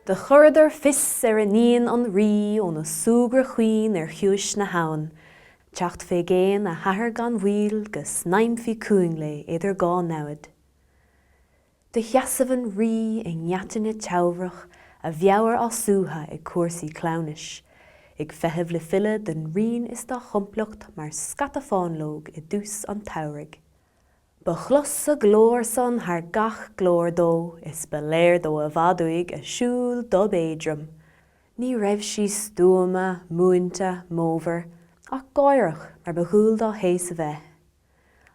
Do chuireadar fios ar iníon an Rí óna súgradh caoin ar chiumhais na habhann, teacht fé ghéin a hathar gan mhoill go snaidhmfí cuing léi idir dhá namhaid. Do sheasamh an Rí i ngeata na Teamhrach, a mheabhair á suaitheadh ag cúrsaí cleamhnais, ag feitheamh le filleadh don ríon is dá chomplacht mar scata fáinleog i dtús an tsamhraidh. Ba chlos a glór san thar gach glór dó is ba léir dó i bhfad uaidh a siúl dob éadrom. Ní raibh sí stuama, múinte, mómhar, ach gáireach mar ba dhual dá haos a bheith.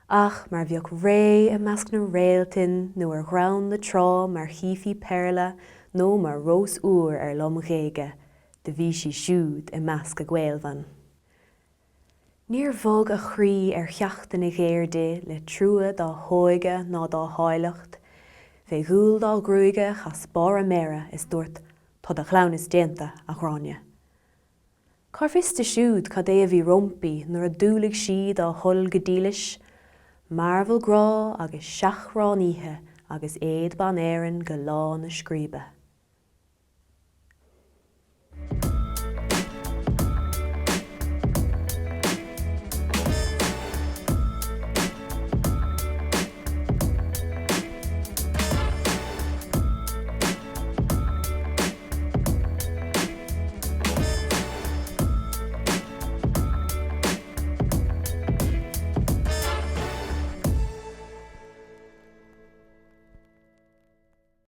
Ach mar bheadh ré i measc na réaltan nó ar ghleann na trá mar chífí péarla nó mar rós úr ar lom-ghéaga, do bhí sí siúd i measc a gaolbhan. Níor bhog a chroí ar theacht ina ghéar di le trua dá hóige ná dá háilleacht. Fé dhual dá gruaige chas barr a méire is dúirt, Tá do chleamhnas déanta, a Ghráinne. Cár bhfios di siúd cad é a bhí roimpi nuair a d'umhlaigh sí dá thoil go dílis? Mearbhall grá agus seachrán oíche agus éad ban Éireann go lá na scríbe.